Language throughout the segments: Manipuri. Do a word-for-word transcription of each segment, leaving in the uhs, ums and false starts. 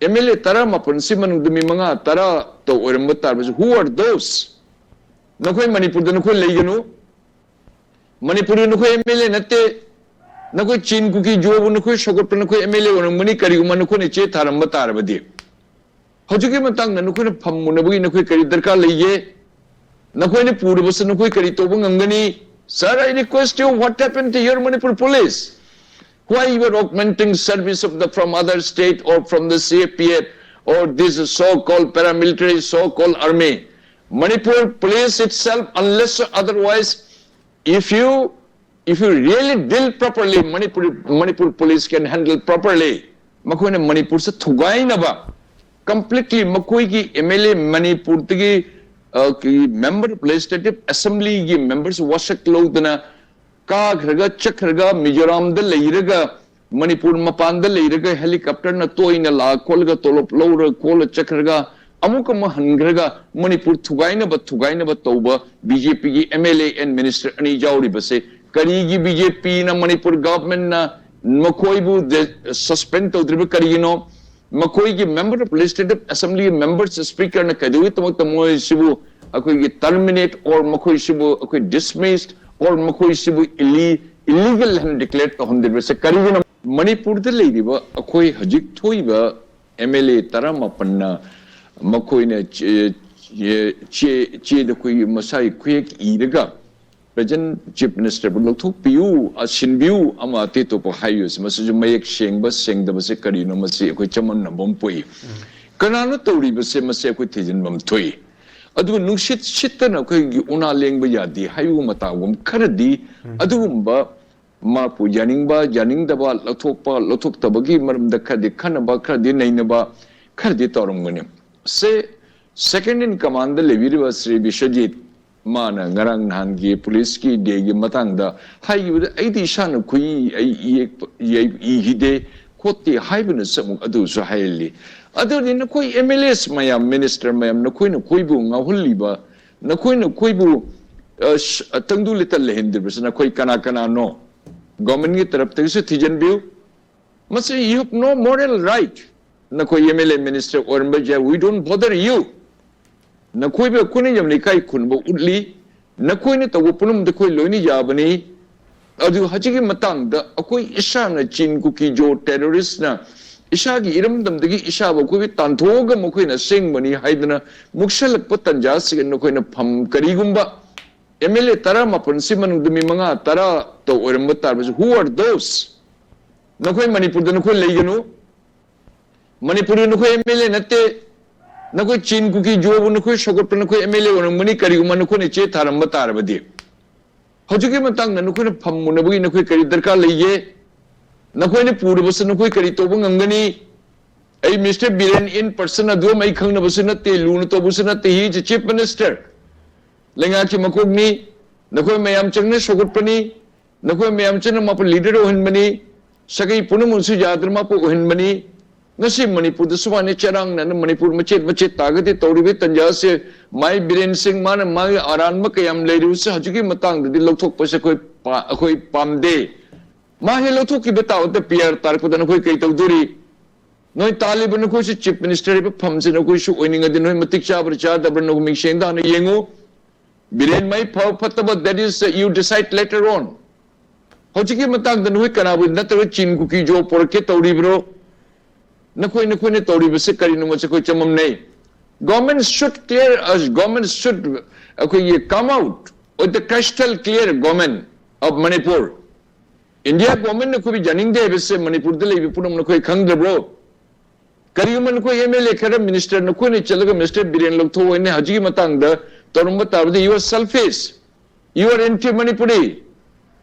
ꯑꯦꯝ ꯑꯦꯜ ꯑꯦ ꯇꯔꯥꯃꯥꯄꯟꯁꯤ ꯃꯅꯨꯡꯗ ꯃꯤ ꯃꯉꯥ ꯇꯔꯥ ꯇ ꯑꯣꯏꯔꯝꯕ ꯇꯥꯔꯕꯁꯨ, who are those? ꯅꯈꯣꯏ ꯃꯅꯤꯄꯨꯔꯗ ꯅꯈꯣꯏ ꯂꯩꯒꯅꯨ꯫ ꯃꯅꯤꯄꯨꯔꯗ ꯅꯈꯣꯏ ꯑꯦꯝ ꯑꯦꯜ ꯑꯦ ꯅꯠꯇꯦ꯫ ꯅꯈꯣꯏ ꯆꯤꯟ ꯀꯨꯀꯤ ꯖꯣꯕꯨ ꯅꯈꯣꯏ ꯁꯧꯒꯠꯄ ꯅꯈꯣꯏ ꯑꯦꯝ ꯑꯦꯜ ꯑꯦ ꯑꯣꯏꯔꯝꯒꯅꯤ, ꯀꯔꯤꯒꯨꯝꯕ ꯅꯈꯣꯏꯅ ꯆꯦ ꯊꯥꯔꯝꯕ ꯇꯥꯔꯕꯗꯤ꯫ ꯍꯧꯖꯤꯛꯀꯤ ꯃꯇꯥꯡꯗ ꯅꯈꯣꯏꯅ ꯐꯝꯃꯨꯅꯕꯒꯤ ꯅꯈꯣꯏ ꯀꯔꯤ ꯗꯔꯀꯥꯔ ꯂꯩꯒꯦ? ꯅꯈꯣꯏꯅ ꯄꯨꯔꯕꯁꯨ ꯅꯈꯣꯏ ꯀꯔꯤ ꯇꯧꯕ ꯉꯝꯒꯅꯤ? Sir, I request you, what happened to your Manipur police? Why you are augmenting service of the, from other state or from the C A P F or this so-called paramilitary, so-called army? Manipur police itself, unless otherwise, if you, if you really deal properly, Manipur, Manipur police can handle properly. ꯃꯈꯣꯏꯅ ꯃꯅꯤꯄꯨꯔꯁꯦ ꯊꯨꯒꯥꯏꯅꯕ, completely ꯃꯈꯣꯏꯒꯤ ꯑꯦꯝ ꯑꯦꯜ ꯑꯦ ꯃꯅꯤꯄꯨꯔꯗꯒꯤ, ꯑ, ꯀꯤ member of legislative assembly ꯒꯤ members ꯋꯥꯁꯛ ꯂꯧꯗꯅ ꯀꯥꯈ꯭ꯔꯒ ꯆꯠꯈ꯭ꯔꯒ ꯃꯤꯖꯣꯔꯥꯝꯗ ꯂꯩꯔꯒ, ꯃꯅꯤꯄꯨꯔ ꯃꯄꯥꯟꯗ ꯂꯩꯔꯒ helicopter ꯅ ꯇꯣꯏꯅ ꯂꯥꯛ ꯈꯣꯠꯂꯒ ꯇꯣꯂꯣꯞ ꯂꯧꯔ ꯈꯣꯠꯂ ꯆꯠꯈ꯭ꯔꯒ ꯑꯃꯨꯛ ꯑꯃ ꯍꯟꯈ꯭ꯔꯒ ꯃꯅꯤꯄꯨꯔ ꯊꯨꯒꯥꯏꯅꯕ, ꯊꯨꯒꯥꯏꯅꯕ ꯇꯧꯕ B J P ꯒꯤ M L A and minister ꯑꯅꯤ ꯌꯥꯎꯔꯤꯕꯁꯦ ꯀꯔꯤꯒꯤ B J P ꯅ, ꯃꯅꯤꯄꯨꯔ government ꯅ ꯃꯈꯣꯏꯕꯨ suspend ꯇꯧꯗ꯭ꯔꯤꯕ ꯀꯔꯤꯒꯤꯅꯣ? ꯃꯈꯣꯏꯒꯤ member of legislative assembly members, speaker ꯅ ꯀꯩꯗꯧꯉꯩꯗꯃꯛꯇ ꯃꯣꯏꯁꯤꯕꯨ ꯑꯩꯈꯣꯏꯒꯤ terminate or ꯃꯈꯣꯏꯁꯤꯕꯨ ꯑꯩꯈꯣꯏ dismissed or ꯃꯈꯣꯏꯁꯤꯕꯨ illi-, illegal ꯍꯥꯏꯅ declare ꯇꯧꯍꯟꯗ꯭ꯔꯤꯕꯁꯦ ꯀꯔꯤꯒꯤꯅꯣ? ꯃꯅꯤꯄꯨꯔꯗ ꯂꯩꯔꯤꯕ ꯑꯩꯈꯣꯏ ꯍꯧꯖꯤꯛ ꯊꯣꯛꯏꯕ M L A ꯇꯔꯥꯃꯥꯄꯟꯅ ꯃꯈꯣꯏꯅ ꯆꯦ-, ꯆꯦ-, ꯆꯦ-, ꯆꯦꯗ ꯑꯩꯈꯣꯏꯒꯤ ꯃꯁꯥꯒꯤ ꯈꯨꯌꯦꯛ ꯏꯔꯒ present Chief Minister ꯕꯨ ꯂꯧꯊꯣꯛꯄꯤꯌꯨ, ꯑ, ꯁꯤꯟꯕꯤꯌꯨ, ꯑꯃ ꯑꯇꯩ ꯑꯇꯣꯞꯄ ꯍꯥꯏꯕꯤꯌꯨꯁꯦ, ꯃꯁꯤꯁꯨ ꯃꯌꯦꯛ ꯁꯦꯡꯕ ꯁꯦꯡꯗꯕꯁꯦ ꯀꯔꯤꯅꯣ, ꯃꯁꯤ ꯑꯩꯈꯣꯏ ꯆꯃꯝꯅꯕ ꯑꯃ ꯄꯣꯛꯏ꯫ ꯀꯅꯥꯅꯣ ꯇꯧꯔꯤꯕꯁꯦ? ꯃꯁꯤ ꯑꯩꯈꯣꯏ ꯊꯤꯖꯤꯟꯕ ꯑꯃ ꯊꯣꯛꯏ꯫ ꯑꯗꯨꯒ ꯅꯨꯡꯁꯤꯠ ꯁꯤꯠꯇꯅ ꯑꯩꯈꯣꯏꯒꯤ ꯎꯅꯥ ꯂꯦꯡꯕ ꯌꯥꯗꯦ ꯍꯥꯏꯕ ꯃꯇꯥꯒꯨꯝ ꯈꯔꯗꯤ ꯑꯗꯨꯒꯨꯝꯕ ꯃꯥꯄꯨ ꯌꯥꯅꯤꯡꯕ, ꯌꯥꯅꯤꯡꯗꯕ, ꯂꯧꯊꯣꯛꯄ, ꯂꯧꯊꯣꯛꯇꯕꯒꯤ ꯃꯔꯝꯗ ꯈꯔꯗꯤ ꯈꯟꯅꯕ, ꯈꯔꯗꯤ ꯅꯩꯅꯕ, ꯈꯔꯗꯤ ꯇꯧꯔꯝꯒꯅꯤ꯫ ꯁꯦ, second in command ꯗ ꯂꯩꯕꯤꯔꯤꯕ ꯁ꯭ꯔꯤ ꯕꯤꯁ꯭ꯋꯖꯤꯠ, ꯃꯥꯅ ꯉꯔꯥꯡ ꯅꯍꯥꯟꯒꯤ police ꯀꯤ day ꯒꯤ ꯃꯇꯥꯡꯗ ꯍꯥꯏꯈꯤꯕꯗ, "ꯑꯩꯗꯤ ꯏꯁꯥꯅ ꯈꯨꯏ ꯑꯩ ꯌꯦꯛꯄ-, ꯌꯩ-, ꯏꯈꯤꯗꯦ, ꯈꯣꯠꯇꯦ" ꯍꯥꯏꯕꯅꯁꯨ ꯑꯃꯨꯛ ꯑꯗꯨꯁꯨ ꯍꯥꯏꯍꯜꯂꯤ꯫ ꯑꯗꯨꯗꯤ ꯅꯈꯣꯏ M L As ꯃꯌꯥꯝ, minister ꯃꯌꯥꯝ, ꯅꯈꯣꯏꯅ ꯑꯩꯈꯣꯏꯕꯨ ꯉꯥꯎꯍꯜꯂꯤꯕ, ꯅꯈꯣꯏꯅ ꯑꯩꯈꯣꯏꯕꯨ, ꯑ, ꯁ-, ꯇꯪꯗꯨ ꯂꯤꯇꯥ ꯂꯩꯍꯟꯗ꯭ꯔꯤꯕꯁꯤ ꯅꯈꯣꯏ ꯀꯅꯥ ꯀꯅꯥꯅꯣ? Government ꯀꯤ ꯇꯔꯞꯇꯒꯤꯁꯨ ꯊꯤꯖꯤꯟꯕꯤꯌꯨ꯫ ꯃꯁꯤ you have no moral right꯫ ꯅꯈꯣꯏ ꯑꯦꯝ ꯑꯦꯜ ꯑꯦ ꯃꯤꯅꯤꯁꯇꯔ ꯑꯣꯏꯔꯝꯕ ꯌꯥꯏ, we don't bother you. ꯅꯈꯣꯏꯕꯨ ꯑꯩꯈꯣꯏꯅ ꯌꯥꯝꯅ ꯏꯀꯥꯏ ꯈꯨꯝꯅꯕ ꯎꯠꯂꯤ꯫ ꯅꯈꯣꯏꯅ ꯇꯧꯕ ꯄꯨꯝꯅꯃꯛꯇ ꯑꯩꯈꯣꯏ ꯂꯣꯏꯅ ꯌꯥꯕꯅꯤ꯫ ꯑꯗꯨ ꯍꯧꯖꯤꯛꯀꯤ ꯃꯇꯥꯡꯗ ꯑꯩꯈꯣꯏ ꯏꯁꯥꯅ ꯆꯤꯟ ꯀꯨꯀꯤ ꯖꯣ ꯇꯦꯔꯣꯔꯤꯁꯅ ꯏꯁꯥꯒꯤ ꯏꯔꯝꯗꯝꯗꯒꯤ ꯏꯁꯥꯕꯨ ꯑꯩꯈꯣꯏꯒꯤ ꯇꯥꯟꯊꯣꯛꯑꯒ ꯃꯈꯣꯏꯅ ꯑꯁꯦꯡꯕꯅꯤ ꯍꯥꯏꯗꯅ ꯃꯨꯛꯁꯜꯂꯛꯄ ꯇꯥꯟꯖꯥꯁꯤꯒ ꯅꯈꯣꯏꯅ ꯐꯝ, ꯀꯔꯤꯒꯨꯝꯕ ꯑꯦꯝ ꯑꯦꯜ ꯑꯦ ꯇꯔꯥꯃꯥꯄꯟꯁꯤ ꯃꯅꯨꯡꯗ ꯃꯤ ꯃꯉꯥ ꯇꯔꯥ ꯇ ꯑꯣꯏꯔꯝꯕ ꯇꯥꯔꯕꯁꯨ, who are those? ꯅꯈꯣꯏ ꯃꯅꯤꯄꯨꯔꯗ ꯅꯈꯣꯏ ꯂꯩꯒꯅꯨ꯫ ꯃꯅꯤꯄꯨꯔꯗ ꯅꯈꯣꯏ ꯑꯦꯝ ꯑꯦꯜ ꯑꯦ ꯅꯠꯇꯦ꯫ ꯅꯈꯣꯏ ꯆꯤꯟ ꯀꯨꯀꯤ ꯖꯣꯕꯨ ꯅꯈꯣꯏ ꯁꯧꯒꯠꯄ ꯅꯈꯣꯏ ꯑꯦꯝ ꯑꯦꯜ ꯑꯦ ꯑꯣꯏꯔꯝꯒꯅꯤ, ꯀꯔꯤꯒꯨꯝꯕ ꯅꯈꯣꯏꯅ ꯆꯦ ꯊꯥꯔꯝꯕ ꯇꯥꯔꯕꯗꯤ꯫ ꯍꯧꯖꯤꯛꯀꯤ ꯃꯇꯥꯡꯗ ꯅꯈꯣꯏꯅ ꯐꯝꯃꯨꯅꯕꯒꯤ ꯅꯈꯣꯏ ꯀꯔꯤ ꯗꯔꯀꯥꯔ ꯂꯩꯒꯦ? ꯅꯈꯣꯏꯅ ꯄꯨꯔꯕꯁꯨ ꯅꯈꯣꯏ ꯀꯔꯤ ꯇꯧꯕ ꯉꯝꯒꯅꯤ? ꯑꯩ ꯃꯤꯁꯇꯔ ꯕꯤꯔꯦꯟ in person ꯑꯗꯨꯝ ꯑꯩ ꯈꯪꯅꯕꯁꯨ ꯅꯠꯇꯦ, ꯂꯨꯅ ꯇꯧꯕꯁꯨ ꯅꯠꯇꯦ, he is a chief minister꯫ ꯂꯩꯉꯥꯛꯀꯤ ꯃꯀꯣꯛꯅꯤ꯫ ꯅꯈꯣꯏ ꯃꯌꯥꯝ ꯆꯪꯅ ꯁꯧꯒꯠꯄꯅꯤ꯫ ꯅꯈꯣꯏ ꯃꯌꯥꯝ ꯆꯪꯅ ꯃꯥꯄꯨ ꯂꯤꯗꯔ ꯑꯣꯏꯍꯟꯕꯅꯤ꯫ ꯁꯥꯒꯩ ꯄꯨꯝꯅꯃꯛꯁꯨ ꯌꯥꯗꯅ ꯃꯥꯄꯨ ꯑꯣꯏꯍꯟꯕꯅꯤ꯫ ꯉꯁꯤ ꯃꯅꯤꯄꯨꯔꯗ ꯁꯨꯃꯥꯏꯅ ꯆꯔꯥꯡꯅꯅ ꯃꯅꯤꯄꯨꯔ ꯃꯆꯦꯠ ꯃꯆꯦꯠ ꯇꯥꯒꯗꯤ ꯇꯧꯔꯤꯕ ꯇꯟꯖꯥ ꯑꯁꯦ, ꯃꯥꯏ ꯕꯤꯔꯦꯟ ꯁꯤꯡ ꯃꯥꯅ ꯃꯥꯒꯤ ꯑꯔꯥꯟꯕ ꯀꯌꯥꯝ ꯂꯩꯔꯤꯕꯁꯦ ꯍꯧꯖꯤꯛꯀꯤ ꯃꯇꯥꯡꯗꯗꯤ ꯂꯧꯊꯣꯛꯄꯁꯦ ꯑꯩꯈꯣꯏ ꯄꯥ-, ꯑꯩꯈꯣꯏ ꯄꯥꯝꯗꯦ꯫ ꯃꯥ ꯍꯦꯛ ꯂꯧꯊꯣꯛꯈꯤꯕ ꯇꯥꯕꯗ ꯄꯤ ꯑꯥꯔ ꯇꯥꯔꯛꯄꯗ ꯅꯈꯣꯏ ꯀꯩ ꯇꯧꯗꯣꯔꯤ? ꯅꯣꯏ ꯇꯥꯜꯂꯤꯕ ꯅꯈꯣꯏꯁꯨ ꯆꯤꯐ ꯃꯤꯅꯤꯁꯇꯔ ꯍꯥꯏꯕ ꯐꯝꯁꯤ ꯅꯈꯣꯏꯁꯨ ꯑꯣꯏꯅꯤꯡꯉꯗꯤ ꯅꯈꯣꯏ ꯃꯇꯤꯛ ꯆꯥꯕ꯭ꯔꯥ ꯆꯥꯗꯕ꯭ꯔꯥ ꯅꯈꯣꯏ ꯃꯤꯡꯁꯦꯟꯗ ꯍꯥꯟꯅ ꯌꯦꯡꯉꯨ꯫ ꯕꯤꯔꯦꯟ ꯃꯥꯏ ꯐꯕ ꯐꯠꯇꯕ, that is, uh, you decide later on. ꯍꯧꯖꯤꯛꯀꯤ ꯃꯇꯥꯡꯗ ꯅꯈꯣꯏ ꯀꯅꯥꯕꯨ ꯅꯠꯇ꯭ꯔꯒ ꯆꯤꯟ ꯀꯨꯀꯤ ꯖꯣ ꯄꯣꯔꯛꯀꯦ ꯇꯧꯔꯤꯕ꯭ꯔꯣ? ꯅꯈꯣꯏ, ꯅꯈꯣꯏꯅ ꯇꯧꯔꯤꯕꯁꯤ ꯀꯔꯤꯅꯣ? ꯃꯁꯤ ꯑꯩꯈꯣꯏ ꯆꯃꯝꯅꯩ꯫ Government should clear, uh, government should, ꯑꯩꯈꯣꯏꯒꯤ, come out with the crystal clear, government of Manipur. India ꯒꯣꯔꯃꯦꯟꯅ ꯑꯩꯈꯣꯏꯕꯨ ꯌꯥꯅꯤꯡꯗꯦ ꯍꯥꯏꯕꯁꯦ ꯃꯅꯤꯄꯨꯔꯗ ꯂꯩꯕ ꯄꯨꯝꯅꯃꯛ ꯅꯈꯣꯏ ꯈꯪꯗ꯭ꯔꯕ꯭ꯔꯣ? ꯀꯔꯤꯒꯨꯝꯕ ꯅꯈꯣꯏ ꯑꯦꯝ ꯑꯦꯜ ꯑꯦ ꯈꯔ ꯃꯤꯅꯤꯁꯇꯔ ꯅꯈꯣꯏꯅ ꯆꯠꯂꯒ ꯃꯤꯁꯇꯔ ꯕꯤꯔꯦꯟ ꯂꯧꯊꯣꯛꯑꯣ ꯍꯥꯏꯅ ꯍꯧꯖꯤꯛꯀꯤ ꯃꯇꯥꯡꯗ ꯇꯧꯔꯝꯕ ꯇꯥꯔꯕꯗꯤ, you are selfish, you are anti Manipuri.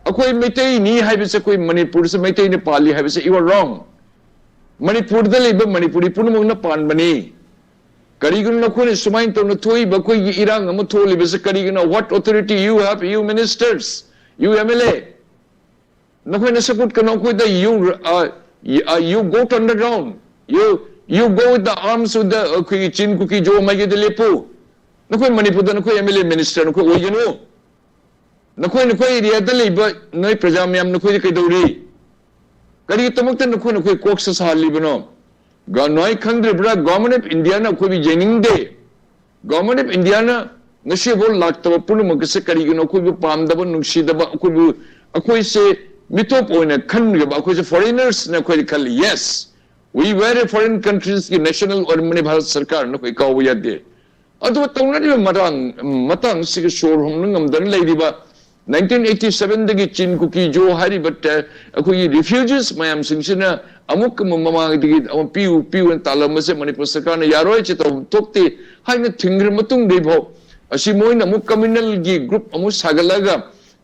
ꯑꯩꯈꯣꯏ ꯃꯩꯇꯩꯅꯤ ꯍꯥꯏꯕꯁꯦ, ꯑꯩꯈꯣꯏ ꯃꯅꯤꯄꯨꯔꯁꯦ ꯃꯩꯇꯩꯅ ꯄꯥꯜꯂꯤ ꯍꯥꯏꯕꯁꯦ, you are wrong. ꯃꯅꯤꯄꯨꯔꯗ ꯂꯩꯕ ꯃꯅꯤꯄꯨꯔꯤ ꯄꯨꯝꯅꯃꯛꯅ ꯄꯥꯟꯕꯅꯤ꯫ ꯀꯔꯤꯒꯤꯅꯣ ꯅꯈꯣꯏꯅ ꯁꯨꯃꯥꯏꯅ ꯇꯧꯅ ꯊꯣꯛꯏꯕ ꯑꯩꯈꯣꯏꯒꯤ ꯏꯔꯥꯡ ꯑꯃ ꯊꯣꯛꯂꯤꯕꯁꯦ ꯀꯔꯤꯒꯤꯅꯣ? What authority you have, you ministers, you M L A? ꯅꯈꯣꯏꯅ ꯁꯄꯣꯔꯠ ꯀꯩꯅꯣ ꯑꯩꯈꯣꯏꯗ, you, uh, you, uh, you go to underground, you, you go with the arms with the, ꯑꯩꯈꯣꯏꯒꯤ ꯆꯤꯟ ꯀꯨꯀꯤ ꯖꯣ ꯃꯥꯏꯀꯩꯗ ꯂꯦꯞꯄꯨ꯫ ꯅꯈꯣꯏ ꯃꯅꯤꯄꯨꯔꯗ ꯅꯈꯣꯏ ꯑꯦꯝ ꯑꯦꯜ ꯑꯦ ꯃꯤꯅꯤꯁꯇꯔ ꯅꯈꯣꯏ ꯑꯣꯏꯒꯅꯨ꯫ ꯅꯈꯣꯏ, ꯅꯈꯣꯏ ꯑꯦꯔꯤꯌꯥꯗ ꯂꯩꯕ ꯅꯣꯏ ꯄ꯭ꯔꯖꯥ ꯃꯌꯥꯝ ꯅꯈꯣꯏꯗ ꯀꯩꯗꯧꯔꯤ? ꯀꯔꯤꯒꯤꯗꯃꯛꯇ ꯅꯈꯣꯏ, ꯅꯈꯣꯏ ꯀꯣꯛꯁꯦ ꯁꯥꯍꯜꯂꯤꯕꯅꯣ? ꯅꯣꯏ ꯈꯪꯗ꯭ꯔꯤꯕ꯭ꯔꯥ? Government of Indiaꯅ ꯑꯩꯈꯣꯏꯕꯨ ꯌꯦꯡꯅꯤꯡꯗꯦ꯫ Government of Indiaꯅ ꯉꯁꯤꯐꯥꯎ ꯂꯥꯛꯇꯕ ꯄꯨꯝꯅꯃꯛ ꯑꯁꯦ ꯀꯔꯤꯒꯤꯅꯣ? ꯑꯩꯈꯣꯏꯕꯨ ꯄꯥꯝꯗꯕ, ꯅꯨꯡꯁꯤꯗꯕ, ꯑꯩꯈꯣꯏꯕꯨ, ꯑꯩꯈꯣꯏꯁꯦ ꯃꯤꯇꯣꯞ ꯑꯣꯏꯅ ꯈꯟꯈ꯭ꯔꯕ, ꯑꯩꯈꯣꯏꯁꯦ foreigners ꯅ ꯑꯩꯈꯣꯏꯗꯤ ꯈꯜꯂꯤ꯫ Yes, we were a foreign countries ꯀꯤ national ꯑꯣꯏꯔꯝꯕꯅꯤ ꯚꯥꯔꯠ ꯁꯔꯀꯥꯔꯅ, ꯑꯩꯈꯣꯏ ꯀꯥꯎꯕ ꯌꯥꯗꯦ꯫ ꯑꯗꯨꯒ ꯇꯧꯅꯔꯤꯕ ꯃꯇꯥꯡ, ꯃꯇꯥꯡꯁꯤꯒ ꯁꯣꯔ ꯍꯣꯟꯕ ꯉꯝꯗꯅ ꯂꯩꯔꯤꯕ nineteen eighty seven ꯗꯒꯤ ꯆꯤꯟ ꯀꯨꯀꯤ ꯖꯣ ꯍꯥꯏꯔꯤꯕ ꯇ-, ꯑꯩꯈꯣꯏꯒꯤ refugees ꯃꯌꯥꯝꯁꯤꯡꯁꯤꯅ ꯑꯃꯨꯛꯀ ꯃꯃꯥꯡꯗꯒꯤ ꯑꯃꯨꯛ ꯄꯤꯌꯨ, ꯄꯤꯌꯨꯅ ꯇꯥꯜꯂꯝꯕꯁꯦ ꯃꯅꯤꯄꯨꯔ ꯁꯔꯀꯥꯔꯅ ꯌꯥꯔꯣꯏ, ꯁꯤ ꯇꯧꯐꯝ ꯊꯣꯛꯇꯦ ꯍꯥꯏꯅ ꯊꯤꯡꯈ꯭ꯔ ꯃꯇꯨꯡꯗꯒꯤ ꯐꯥꯎ ꯑꯁꯤ ꯃꯣꯏꯅ ꯑꯃꯨꯛ communal ꯒꯤ group ꯑꯃꯨꯛ ꯁꯥꯒꯠꯂꯒ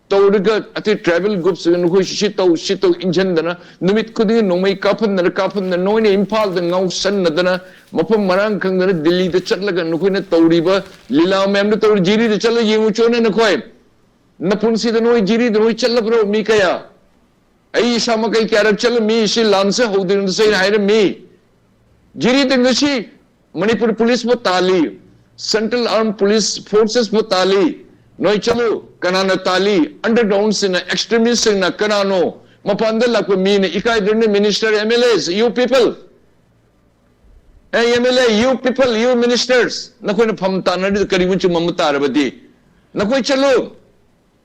ꯇꯧꯔꯒ ꯑꯇꯩ tribal groups ꯅꯈꯣꯏ ꯁꯤ ꯇꯧ, ꯁꯤ ꯇꯧ ꯏꯟꯁꯤꯟꯗꯅ ꯅꯨꯃꯤꯠ ꯈꯨꯗꯤꯡꯒꯤ ꯅꯣꯡꯃꯩ ꯀꯥꯞꯍꯟꯗꯅ, ꯀꯥꯞꯍꯟꯗꯅ ꯅꯣꯏꯅ ꯏꯝꯐꯥꯜꯗ ꯉꯥꯎꯁꯟꯅꯗꯅ ꯃꯐꯝ ꯃꯔꯥꯡ ꯈꯪꯗꯅ ꯗꯤꯜꯂꯤꯗ ꯆꯠꯂꯒ ꯅꯈꯣꯏꯅ ꯇꯧꯔꯤꯕ ꯂꯤꯂꯥ ꯃꯌꯥꯝꯗꯨ ꯇꯧꯔꯤ꯫ ꯖꯤꯔꯤꯗ ꯆꯠꯂ ꯌꯦꯡꯉꯨ ꯆꯣꯅꯦ ꯅꯈꯣꯏ꯫ ꯅꯄꯨꯟꯁꯤꯗ ꯅꯣꯏ ꯖꯤꯔꯤꯗ ꯅꯣꯏ ꯆꯠꯂꯕ꯭ꯔꯣ? ꯃꯤ ꯀꯌꯥ? ꯑꯩ ꯏꯁꯥꯃꯛ ꯑꯩ ꯀꯌꯥꯔꯛ ꯆꯠꯂꯝꯃꯤ꯫ ꯁꯤ ꯂꯥꯟꯁꯦ ꯍꯧꯗ꯭ꯔꯤꯉꯩꯗꯁꯨ ꯑꯩꯅ ꯍꯥꯏꯔꯝꯃꯤ꯫ ꯖꯤꯔꯤꯗ ꯉꯁꯤ ꯃꯅꯤꯄꯨꯔ ꯄꯨꯂꯤꯁꯄꯨ ꯇꯥꯜꯂꯤ, Central Armed Police Forces ꯄꯨ ꯇꯥꯜꯂꯤ꯫ ꯅꯣꯏ ꯆꯠꯂꯨ, ꯀꯅꯥꯅ ꯇꯥꯜꯂꯤ? Underground ꯁꯤꯡꯅ, extremist ꯁꯤꯡꯅ꯫ ꯀꯅꯥꯅꯣ? ꯃꯄꯥꯟꯗ ꯂꯥꯛꯄ ꯃꯤꯅ꯫ ꯏꯀꯥꯏꯗ꯭ꯔꯅꯦ minister, MLAs, you people? Hey MLA, you people, you ministers, ꯅꯈꯣꯏꯅ ꯐꯝ ꯇꯥꯟꯅꯔꯤꯗꯨ ꯀꯔꯤ ꯃꯆꯨ ꯃꯃꯨ ꯇꯥꯔꯕꯗꯤ? ꯅꯈꯣꯏ ꯆꯠꯂꯨ꯫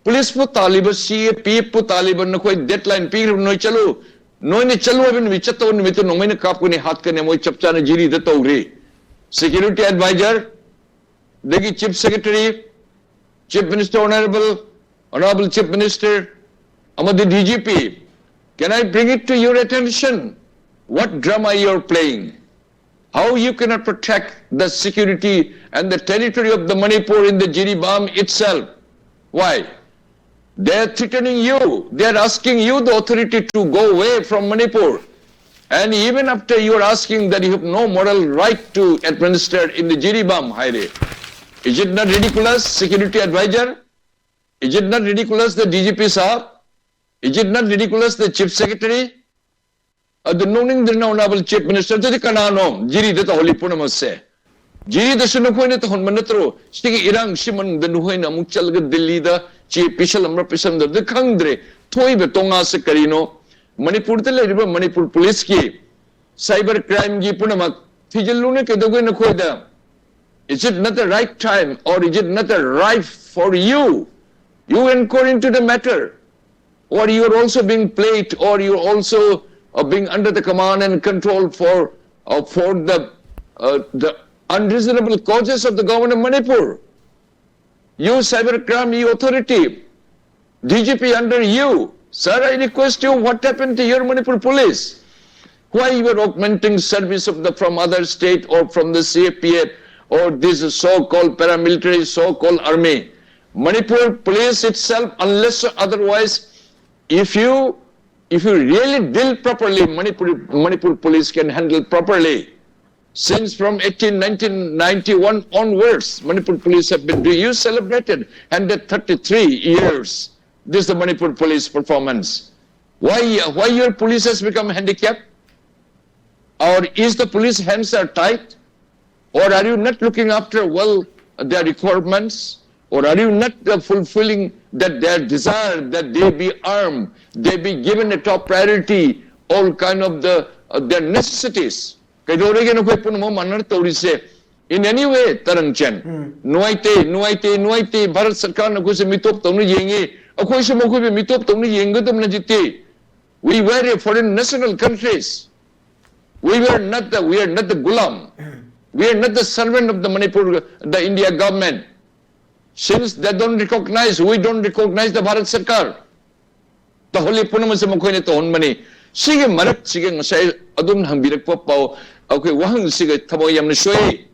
ꯄꯨꯂꯤꯁꯄꯨ ꯇꯥꯜꯂꯤꯕ, CAPF ꯄꯨ ꯇꯥꯜꯂꯤꯕ, ꯅꯈꯣꯏ deadline ꯄꯤꯈ꯭ꯔꯕ, ꯅꯣꯏ ꯆꯠꯂꯨ꯫ ꯅꯣꯏꯅ ꯆꯠꯂꯨ ꯍꯥꯏꯕ ꯅꯨꯃꯤꯠ ꯆꯠꯇꯕ ꯅꯨꯃꯤꯠꯇꯨ ꯅꯣꯡꯃꯩꯅ ꯀꯥꯞꯀꯅꯤ, ꯍꯥꯠꯀꯅꯤ꯫ ꯃꯣꯏ ꯆꯞ ꯆꯥꯅ ꯖꯤꯔꯤꯗ ꯇꯧꯔꯤ꯫ Security advisor, ꯗꯒꯤ Chief Secretary, Chief Minister, Honorable, Honorable Chief Minister, ꯑꯃꯗꯤ DGP, can I bring it to your attention what drama you are playing? How you cannot protect the security and the territory of the Manipur in the Jiribam itself? Why? They are threatening you. They are asking you, the authority, to go away from Manipur. And even after you are asking that you have no moral right to administer in the Jiribam ꯍꯥꯏꯔꯦ. Is it not ridiculous, security advisor? Is it not ridiculous, the DGP ꯁꯥꯍꯕ? Is it not ridiculous, the Chief Secretary? ꯑꯗꯨ ꯅꯣꯛꯅꯤꯡꯗ꯭ꯔꯅ, Honorable Chief Minister? ꯑꯗꯨꯗꯤ ꯀꯅꯥꯅꯣ ꯖꯤꯔꯤꯗ ꯇꯧꯍꯜꯂꯤ ꯄꯨꯝꯅꯃꯛꯁꯦ? ꯖꯤꯔꯤꯗꯁꯨ ꯅꯈꯣꯏꯅ ꯇꯧꯍꯟꯕ ꯅꯠꯇ꯭ꯔꯣ? ꯁꯤꯒꯤ ꯏꯔꯥꯡꯁꯤ ꯃꯅꯨꯡꯗ ꯅꯈꯣꯏꯅ ꯑꯃꯨꯛ ꯆꯠꯂꯒ ꯗꯤꯜꯂꯤꯗ ꯆꯦ ꯄꯤꯁꯜꯂꯝꯕ꯭ꯔꯥ ꯄꯤꯁꯜꯂꯝꯗꯕ꯭ꯔꯥ ꯈꯪꯗ꯭ꯔꯦ꯫ ꯊꯣꯛꯏꯕ ꯇꯣꯉꯥꯁꯦ ꯀꯔꯤꯅꯣ? ꯃꯅꯤꯄꯨꯔꯗ ꯂꯩꯔꯤꯕ ꯃꯅꯤꯄꯨꯔ ꯄꯨꯂꯤꯁꯀꯤ cyber crimeꯒꯤ ꯄꯨꯝꯅꯃꯛ ꯊꯤꯖꯤꯜꯂꯨꯅꯦ ꯀꯩꯗꯧꯒꯦ ꯅꯈꯣꯏꯗ? Is it not the right time, or is it not the right for you? You inquire into the matter, or you are also being played, or you are also uh, being under the command and control for uh, for the uh, the unreasonable causes of the government of Manipur. You cybercrime, you authority, D G P under you. Sir, I request you, what happened to your Manipur police? Why you are augmenting service of the from other state or from the C A P F or this so-called paramilitary, so-called army? Manipur police itself, unless or otherwise, if you if you really deal properly, Manipur Manipur police can handle properly. Since from eighteen, nineteen ninety-one onwards, Manipur police have been doing, you celebrated one hundred thirty-three years. This is the Manipur police performance. Why, why your police has become handicapped? Or is the police hands are tied? Or are you not looking after well their requirements? Or are you not uh, fulfilling that their desire that they be armed, they be given a top priority, all kind of the uh, their necessities? ꯀꯩꯗꯧꯔꯒꯦ ꯅꯈꯣꯏ ꯄꯨꯝꯅꯃꯛ ꯃꯥꯟꯅꯔ ꯇꯧꯔꯤꯁꯦ? In any way, ꯇꯔꯪꯆꯦꯟ, ꯅꯨꯡꯉꯥꯏꯇꯦ, ꯅꯨꯡꯉꯥꯏꯇꯦ, ꯅꯨꯡꯉꯥꯏꯇꯦ꯫ ꯚꯥꯔꯠ ꯁꯔꯀꯥꯔꯅ ꯑꯩꯈꯣꯏꯁꯦ ꯃꯤꯇꯣꯞ ꯇꯧꯅ ꯌꯦꯡꯉꯤ꯫ ꯑꯩꯈꯣꯏꯁꯨ ꯃꯈꯣꯏꯕꯨ ꯃꯤꯇꯣꯞ ꯇꯧꯅ ꯌꯦꯡꯒꯗꯕꯅ ꯍꯧꯖꯤꯛꯇꯤ꯫ We were a foreign national countries. We were not the, we are not the gulam. We are not the servant of the Manipur, the India government. Since they don't recognize, we don't recognize the Bharat Sarkar. ꯇꯧꯍꯜꯂꯤ ꯄꯨꯝꯅꯃꯛꯁꯦ ꯃꯈꯣꯏꯅ ꯇꯧꯍꯟꯕꯅꯤ꯫ ꯁꯤꯒꯤ ꯃꯔꯛꯁꯤꯒ ꯉꯁꯥꯏ ꯑꯗꯨꯝ ꯍꯪꯕꯤꯔꯛꯄ ꯄꯥꯎ, ꯑꯩꯈꯣꯏ ꯋꯥꯍꯪꯁꯤꯒ ꯊꯃꯣꯏ ꯌꯥꯝꯅ ꯁꯣꯛꯏ꯫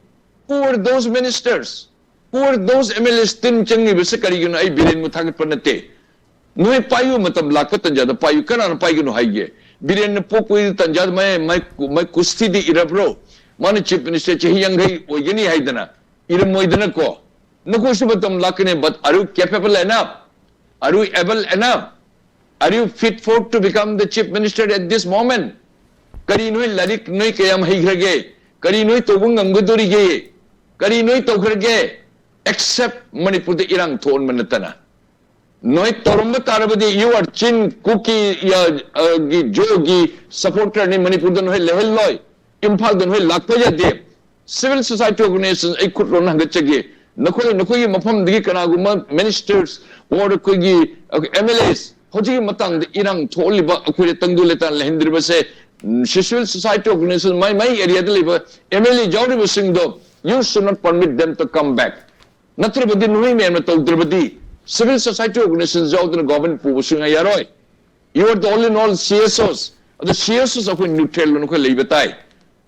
Who were those ministers? Who were those M L As? ꯇꯤꯟ ꯆꯪꯉꯤꯕꯁꯦ ꯀꯔꯤꯒꯤꯅꯣ? ꯑꯩ ꯕꯤꯔꯦꯟꯕꯨ ꯊꯥꯒꯠꯄ ꯅꯠꯇꯦ꯫ ꯅꯣꯏ ꯄꯥꯏꯌꯨ, ꯃꯇꯝ ꯂꯥꯛꯄ ꯇꯟꯖꯥꯗ ꯄꯥꯏꯌꯨ꯫ ꯀꯅꯥꯅ ꯄꯥꯏꯒꯅꯣ ꯍꯥꯏꯒꯦ? ꯕꯤꯔꯦꯟꯅ ꯄꯣꯛꯄꯒꯤ ꯇꯟꯖꯥꯗ ꯃꯥꯏ, ꯃꯥꯏ, ꯃꯥꯏ ꯀꯨꯁꯇꯤꯗꯤ ꯏꯔꯕ꯭ꯔꯣ? ꯃꯥꯅ chief minister ꯆꯍꯤ ꯌꯥꯡꯈꯩ ꯑꯣꯏꯒꯅꯤ ꯍꯥꯏꯗꯅ ꯏꯔꯝꯃꯣꯏꯗꯅꯀꯣ꯫ ꯅꯈꯣꯏꯁꯨ ꯃꯇꯝ ꯂꯥꯛꯀꯅꯤ, but are you capable enough? Are you able enough? Are you fit for to become the chief minister at this moment? ꯀꯔꯤ ꯅꯣꯏ ꯂꯥꯏꯔꯤꯛ ꯅꯣꯏ ꯀꯌꯥꯝ ꯍꯩꯈ꯭ꯔꯒꯦ? ꯀꯔꯤ ꯅꯣꯏ ꯇꯧꯕ ꯉꯝꯒꯗꯧꯔꯤꯒꯦ? ꯀꯔꯤ ꯅꯣꯏ ꯇꯧꯈ꯭ꯔꯒꯦ? Except ꯃꯅꯤꯄꯨꯔꯗ ꯏꯔꯥꯡ ꯊꯣꯛꯍꯟꯕ ꯅꯠꯇꯅ꯫ ꯅꯣꯏ ꯇꯧꯔꯝꯕ ꯇꯥꯔꯕꯗꯤ, you are Chin Kuki, ꯌꯥ, ꯑ, ꯒꯤ, ꯖꯣꯒꯤ supporter ꯅꯤ, ꯃꯅꯤꯄꯨꯔꯗ ꯅꯣꯏ ꯂꯩꯍꯜꯂꯣꯏ, ꯏꯝꯐꯥꯜꯗ ꯅꯣꯏ ꯂꯥꯛꯄ ꯌꯥꯗꯦ꯫ Civil society organization ꯑꯩ ꯈꯨꯠ ꯂꯣꯟꯅ ꯍꯪꯒꯠꯆꯒꯦ, ꯅꯈꯣꯏ, ꯅꯈꯣꯏꯒꯤ ꯃꯐꯝꯗꯒꯤ ꯀꯅꯥꯒꯨꯝꯕ ministers or ꯑꯩꯈꯣꯏꯒꯤ, ꯑ, M L As ꯍꯧꯖꯤꯛꯀꯤ ꯃꯇꯥꯡꯗ ꯏꯔꯥꯡ ꯊꯣꯛꯍꯜꯂꯤꯕ, ꯑꯩꯈꯣꯏꯗ ꯇꯪꯗꯨ ꯂꯩꯇꯥꯅ ꯂꯩꯍꯟꯗ꯭ꯔꯤꯕꯁꯦ, ꯎꯝ, civil society organization ꯃꯥꯏ ꯃꯥꯏ area ꯗ ꯂꯩꯕ M L A ꯌꯥꯎꯔꯤꯕꯁꯤꯡꯗꯣ, you should not permit them to come back. ꯅꯠꯇ꯭ꯔꯕꯗꯤ ꯅꯣꯏ ꯃꯌꯥꯝꯅ ꯇꯧꯗ꯭ꯔꯕꯗꯤ civil society organization ꯌꯥꯎꯗꯅ government ꯄꯨꯕ ꯁꯨꯡꯌꯥ ꯌꯥꯔꯣꯏ꯫ You are the all in all C S Os. ꯑꯗꯣ C S Os ꯑꯩꯈꯣꯏ neutral ꯑꯣꯏꯅ ꯑꯩꯈꯣꯏ ꯂꯩꯕ ꯇꯥꯏ꯫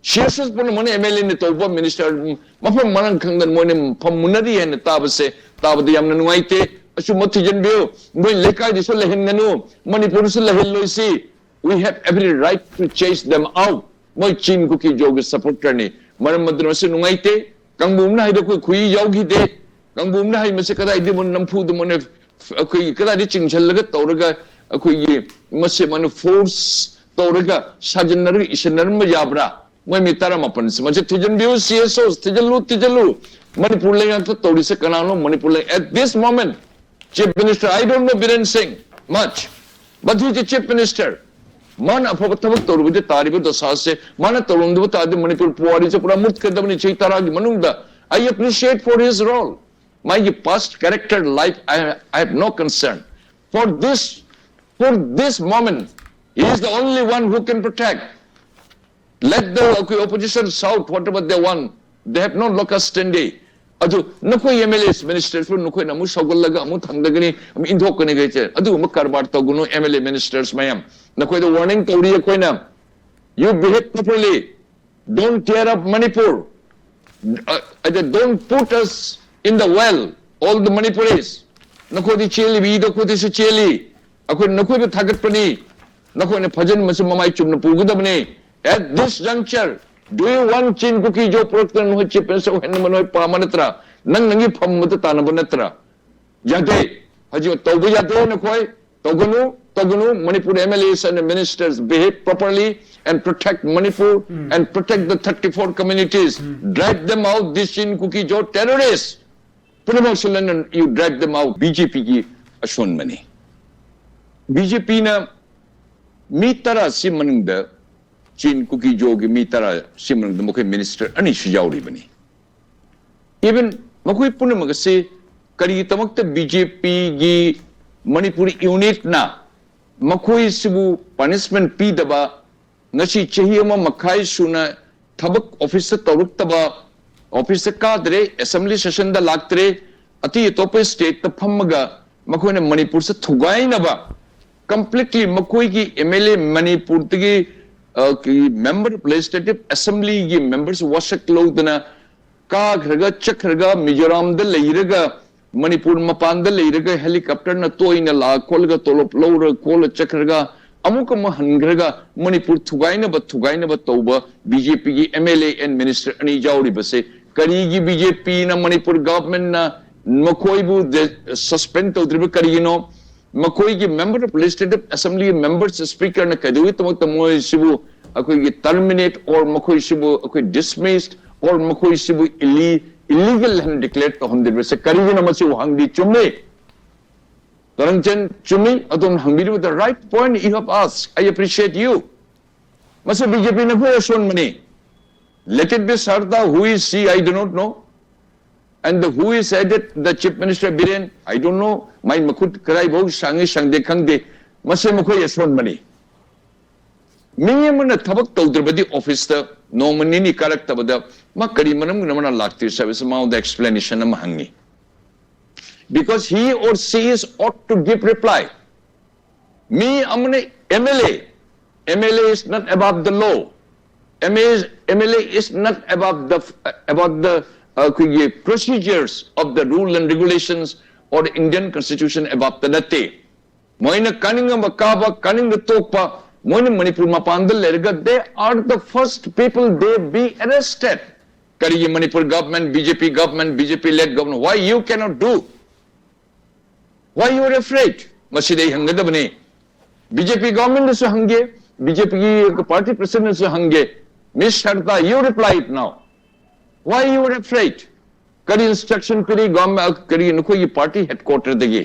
C S Os ꯄꯨꯝꯅꯃꯛꯅ M L A ꯅ ꯇꯧꯕ minister ꯃꯐꯝ ꯃꯔꯥꯡ ꯈꯪꯗꯅ ꯃꯣꯏꯅ ꯐꯝ ꯃꯨꯟꯅꯔꯤ ꯍꯥꯏꯅ ꯇꯥꯕꯁꯦ, ꯇꯥꯕꯗ ꯌꯥꯝꯅ ꯅꯨꯡꯉꯥꯏꯇꯦ꯫ ꯑꯆꯨꯝꯕ ꯊꯤꯖꯤꯟꯕꯤꯌꯨ꯫ ꯃꯣꯏ ꯂꯩꯀꯥꯏꯗꯁꯨ ꯂꯩꯍꯟꯒꯅꯨ, ꯃꯅꯤꯄꯨꯔꯗꯁꯨ ꯂꯩꯍꯜꯂꯣꯏꯁꯤ꯫ We have every right to chase them out. ꯃꯣꯏ ꯆꯤꯟ ꯀꯨꯀꯤ ꯖꯣꯒꯤ supporter ꯅꯤ꯫ ꯃꯔꯝ ꯑꯗꯨꯅ ꯃꯁꯤ ꯅꯨꯡꯉꯥꯏꯇꯦ꯫ ꯀꯥꯡꯕꯨꯝꯅ ꯍꯥꯏꯗꯣ ꯑꯩꯈꯣꯏ ꯈꯨꯏ ꯌꯥꯎꯈꯤꯗꯦ꯫ ꯀꯥꯡꯕꯨꯝꯅ ꯍꯥꯏ ꯃꯁꯤ ꯀꯗꯥꯏꯗ ꯃꯣꯏ ꯅꯝꯐꯨꯗ ꯃꯣꯏꯅ ꯑꯩꯈꯣꯏꯒꯤ ꯀꯗꯥꯏꯗ ꯆꯤꯡꯁꯤꯜꯂꯒ ꯇꯧꯔꯒ ꯑꯩꯈꯣꯏꯒꯤ ꯃꯁꯤ ꯃꯣꯏꯅ force ꯇꯧꯔꯒ ꯁꯥꯖꯤꯟꯅꯔꯒ ꯏꯁꯤꯟꯅꯔꯝꯕ ꯌꯥꯕ꯭ꯔꯥ? ꯃꯣꯏ ꯃꯤ ꯇꯔꯥꯃꯥꯄꯟꯁꯤ ꯃꯁꯤ ꯊꯤꯖꯤꯟꯕꯤꯌꯨ, C S Os, ꯊꯤꯖꯤꯜꯂꯨ, ꯊꯤꯖꯤꯜꯂꯨ꯫ ꯃꯅꯤꯄꯨꯔ ꯂꯩꯉꯥꯛꯇ ꯇꯧꯔꯤꯁꯦ ꯀꯅꯥꯅꯣ? ꯃꯅꯤꯄꯨꯔ ꯂꯩ-, at this moment, Chief Minister, I don't know Biren Singh much, but he is a Chief Minister. ꯃꯥꯅ ꯑꯐꯕ ꯊꯕꯛ ꯇꯧꯔꯨꯕꯗꯤ ꯇꯥꯔꯤꯕ ꯗꯁꯥꯁꯦ ꯃꯥꯅ ꯇꯧꯔꯝꯗꯕ ꯇꯥꯔꯗꯤ ꯃꯅꯤꯄꯨꯔ ꯄꯨꯋꯥꯔꯤꯁꯦ ꯄꯨꯔꯥ ꯃꯨꯠꯀꯗꯕꯅꯤ ꯆꯍꯤ ꯇꯔꯥꯒꯤ ꯃꯅꯨꯡꯗ꯫ I appreciate for his role. ꯃꯥꯒꯤ past character life, I, I have no concern. For this, for this moment, he is the only one who can protect. Let the, okay, opposition shout whatever they want. They have no locus standi. ꯑꯗꯨ ꯅꯈꯣꯏ M L As, ministers ꯄꯨ ꯅꯈꯣꯏꯅ ꯑꯃꯨꯛ ꯁꯧꯒꯠꯂꯒ ꯑꯃꯨꯛ ꯊꯥꯡꯗꯒꯅꯤ, ꯑꯃꯨꯛ ꯏꯟꯊꯣꯛꯀꯅꯤ ꯀꯩꯁꯦ꯫ ꯑꯗꯨꯒꯨꯝꯕ ꯀꯔꯕꯥꯔ ꯇꯧꯒꯅꯨ, M L A ministers ꯃꯌꯥꯝ꯫ ꯅꯈꯣꯏꯗ warning ꯇꯧꯔꯤ ꯑꯩꯈꯣꯏꯅ꯫ You behave properly. Don't tear up Manipur. Uh, uh, don't put us in the well, all the Manipuris. ꯅꯈꯣꯏꯗꯤ ꯆꯦꯜꯂꯤꯕ ꯏꯗꯣ ꯑꯩꯈꯣꯏꯗꯁꯨ ꯆꯦꯜꯂꯤ꯫ ꯑꯩꯈꯣꯏꯅ ꯅꯈꯣꯏꯕꯨ ꯊꯥꯒꯠꯄꯅꯤ꯫ ꯅꯈꯣꯏꯅ ꯐꯖꯅ ꯃꯁꯤ ꯃꯃꯥꯏ ꯆꯨꯝꯅ ꯄꯨꯒꯗꯕꯅꯤ꯫ At this juncture, do you want Chin Kuki Joe ꯄꯨꯔꯛꯇꯅ ꯅꯈꯣꯏ Chief Minister ꯑꯣꯏꯍꯟꯅꯕ ꯅꯈꯣꯏ ꯄꯥꯝꯕ ꯅꯠꯇ꯭ꯔꯥ? ꯅꯪ ꯅꯪꯒꯤ ꯐꯝꯕꯗ ꯇꯥꯟꯅꯕ ꯅꯠꯇ꯭ꯔꯥ? ꯌꯥꯗꯦ꯫ ꯍꯧꯖꯤꯛ ꯇꯧꯕ ꯌꯥꯗꯦ ꯅꯈꯣꯏ꯫ ꯇꯧꯒꯅꯨ, ꯇꯧꯒꯅꯨ꯫ Manipur M L As and ministers behave properly and protect Manipur and protect the thirty-four communities. Drive them out, these Chin Kuki Joe terrorists. ꯄꯨꯝꯅꯃꯛꯁꯨ ꯂꯣꯏꯅ you drive them out. B J P ꯒꯤ ꯑꯁꯣꯟꯕꯅꯤ꯫ ꯕꯤ ꯖꯦ ꯄꯤꯅ ꯃꯤ ꯇꯔꯥ ꯁꯤ ꯃꯅꯨꯡꯗ, ꯆꯤꯟ ꯀꯨꯀꯤ ꯖꯣꯒꯤ ꯃꯤ ꯇꯔꯥ ꯁꯤ ꯃꯅꯨꯡꯗ ꯃꯈꯣꯏ ꯃꯤꯅꯤꯁꯇꯔ ꯑꯅꯤꯁꯨ ꯌꯥꯎꯔꯤꯕꯅꯤ꯫ Even ꯃꯈꯣꯏ ꯄꯨꯝꯅꯃꯛ ꯑꯁꯤ ꯀꯔꯤꯒꯤꯗꯃꯛꯇ ꯕꯤ ꯖꯦ ꯄꯤꯒꯤ ꯃꯅꯤꯄꯨꯔ ꯌꯨꯅꯤꯠꯅ ꯃꯈꯣꯏꯁꯤꯕꯨ ꯄꯅꯤꯁꯃꯦꯟ ꯄꯤꯗꯕ, ꯉꯁꯤ ꯆꯍꯤ ꯑꯃ ꯃꯈꯥꯏ ꯁꯨꯅ ꯊꯕꯛ ꯑꯣꯐꯤꯁꯇ ꯇꯧꯔꯛꯇꯕ, ꯑꯣꯐꯤꯁꯇ ꯀꯥꯗ꯭ꯔꯦ, ꯑꯦꯁꯦꯝꯕ꯭ꯂꯤ ꯁꯦꯁꯟꯗ ꯂꯥꯛꯇ꯭ꯔꯦ, ꯑꯇꯩ ꯑꯇꯣꯞꯄ ꯁ꯭ꯇꯦꯠꯇ ꯐꯝꯃꯒ ꯃꯈꯣꯏꯅ ꯃꯅꯤꯄꯨꯔꯁꯦ ꯊꯨꯒꯥꯏꯅꯕ, ꯀꯝꯄ꯭ꯂꯤꯠꯂꯤ ꯃꯈꯣꯏꯒꯤ ꯑꯦꯝ ꯑꯦꯜ ꯑꯦ, ꯃꯅꯤꯄꯨꯔꯗꯒꯤ ꯃꯦꯝꯕꯔ ꯑꯣꯐ ꯂꯦꯖꯤꯁꯂꯦꯇꯤꯚ ꯑꯦꯁꯦꯝꯕ꯭ꯂꯤꯒꯤ ꯃꯦꯝꯕꯔꯁ ꯋꯥꯁꯛ ꯂꯧꯗꯅ ꯀꯥꯈ꯭ꯔꯒ ꯆꯠꯈ꯭ꯔꯒ ꯃꯤꯖꯣꯔꯥꯝꯗ ꯂꯩꯔꯒ, ꯃꯅꯤꯄꯨꯔ ꯃꯄꯥꯟꯗ ꯂꯩꯔꯒ ꯍꯦꯂꯤꯀꯣꯞꯇꯔꯅ ꯇꯣꯏꯅ ꯂꯥꯛ ꯈꯣꯠꯂꯒ ꯇꯣꯂꯣꯞ ꯂꯧꯔ ꯈꯣꯠꯂ ꯆꯠꯈ꯭ꯔꯒ ꯑꯃꯨꯛ ꯑꯃꯨꯛ ꯍꯟꯈ꯭ꯔꯒ ꯃꯅꯤꯄꯨꯔ ꯊꯨꯒꯥꯏꯅꯕ, ꯊꯨꯒꯥꯏꯅꯕ ꯇꯧꯕ ꯕꯤ ꯖꯦ ꯄꯤꯒꯤ M L A N minister ꯑꯅꯤ ꯌꯥꯎꯔꯤꯕꯁꯦ ꯀꯔꯤꯒꯤ ꯕꯤ ꯖꯦ ꯄꯤꯅ ꯃꯅꯤꯄꯨꯔ ꯒꯚꯔꯟꯃꯦꯟꯠꯅ ꯃꯈꯣꯏꯕꯨ ꯁꯁꯄꯦꯟ ꯇꯧꯗ꯭ꯔꯤꯕ ꯀꯔꯤꯒꯤꯅꯣ? ꯃꯈꯣꯏꯒꯤ ꯃꯦꯝꯕꯔ ꯑꯣꯐ ꯂꯦꯖꯤꯁꯂꯦꯇꯤꯚ ꯑꯦꯁꯦꯝꯕ꯭ꯂꯤꯒꯤ ꯃꯦꯝꯕꯔꯁ ꯁ꯭ꯄꯤꯀꯔꯅ ꯀꯩꯗꯧꯕꯒꯤꯗꯃꯛꯇ ꯃꯣꯏꯁꯤꯕꯨ ꯑꯩꯈꯣꯏꯒꯤ ꯇꯔꯃꯤꯅꯦꯠ ꯑꯣꯔ ꯃꯈꯣꯏꯁꯤꯕꯨ ꯑꯩꯈꯣꯏ ꯗꯤꯁꯃꯤꯁ ꯑꯣꯔ ꯃꯈꯣꯏꯁꯤꯕꯨ ꯏꯂꯤ ꯏꯂꯤꯒꯦꯜ ꯍꯥꯏꯅ ꯗꯤꯀ꯭ꯂꯦꯌꯔ ꯇꯧꯍꯟꯗ꯭ꯔꯤꯕꯁꯦ ꯀꯔꯤꯒꯤꯅꯣ? ꯃꯁꯤꯕꯨ ꯍꯪꯗꯤ ꯆꯨꯝꯃꯤ꯫ ꯇꯔꯪꯆꯟ, ꯆꯨꯝꯃꯤ, ꯑꯗꯣꯝꯅ ꯍꯪꯕꯤꯔꯤꯕꯗ ꯔꯥꯏꯠ ꯄꯣꯏꯟꯠ ꯌꯨ ꯍꯦꯞ ꯑꯥꯁꯛ, ꯑꯥꯏ ꯑꯦꯄ꯭ꯔꯤꯁꯤꯌꯦꯠ ꯌꯨ꯫ ꯃꯁꯤ ꯕꯤ ꯖꯦ ꯄꯤꯅ ꯑꯩꯈꯣꯏ ꯑꯁꯣꯟꯕꯅꯤ꯫ Let it be Sarda, who is she, I do not know. And the, who is headed the Chief Minister Biren, I don't know. ꯃꯥꯏ ꯃꯈꯨꯠ ꯀꯗꯥꯏꯐꯥꯎ ꯁꯥꯡꯉꯤ ꯁꯥꯡꯗꯦ ꯈꯪꯗꯦ꯫ ꯃꯁꯤ ꯃꯈꯣꯏ ꯑꯁꯣꯟꯕꯅꯤ꯫ ꯃꯤ ꯑꯃꯅ ꯊꯕꯛ ꯇꯧꯗ꯭ꯔꯕꯗꯤ ꯑꯣꯐꯤꯁꯇ ꯅꯣꯡꯃ ꯅꯤꯅꯤ ꯀꯥꯔꯛꯇꯕꯗ ꯃꯥ ꯀꯔꯤ ꯃꯔꯝꯒꯤꯅꯣ ꯃꯥꯅ ꯂꯥꯛꯇ꯭ꯔꯤꯁꯦ ꯍꯥꯏꯕꯁꯤ ꯃꯉꯣꯟꯗ ꯑꯦꯛꯁꯄ꯭ꯂꯦꯅꯦꯁꯟ ꯑꯃ ꯍꯪꯉꯤ꯫ Because he or she is ought to give reply. ꯃꯤ ꯑꯃꯅ M L A, M L A is not above the law. M A is, M L A is not above the, above the, ꯑꯩꯈꯣꯏꯒꯤ procedures of the rule and regulations or the Indian constitution above the ꯅꯠꯇꯦ꯫ ꯃꯣꯏꯅ ꯀꯥꯅꯤꯡꯉꯕ ꯀꯥꯕ, ꯀꯥꯅꯤꯡꯕ ꯇꯣꯛꯄ, ꯃꯣꯏꯅ ꯃꯅꯤꯄꯨꯔ ꯃꯄꯥꯟꯗ ꯂꯩꯔꯒ they are the first people they be arrested. ꯀꯔꯤꯒꯤ Manipur government, B J P government, B J P led government, why you cannot do? Why you are afraid? ꯃꯁꯤꯗ ꯑꯩ ꯍꯪꯒꯗꯕꯅꯤ꯫ ꯕꯤ ꯖꯦ ꯄꯤ ꯒꯚꯔꯟꯃꯦꯟꯠꯇꯁꯨ ꯍꯪꯒꯦ, ꯕꯤ ꯖꯦ ꯄꯤꯒꯤ ꯄꯥꯔꯇꯤ ꯄ꯭ꯔꯁꯤꯗꯦꯟꯠꯇꯁꯨ ꯍꯪꯒꯦ꯫ Miss Sarda, you reply it now. Why you are afraid? ꯀꯔꯤ ꯏꯟꯁꯇ꯭ꯔꯛꯁꯟ ꯄꯤꯔꯤ ꯒꯚꯔꯟꯃꯦꯟꯠ, ꯀꯔꯤ ꯅꯈꯣꯏꯒꯤ ꯄꯥꯔꯇꯤ ꯍꯦꯗꯀ꯭ꯋꯥꯇꯔꯗꯒꯤ?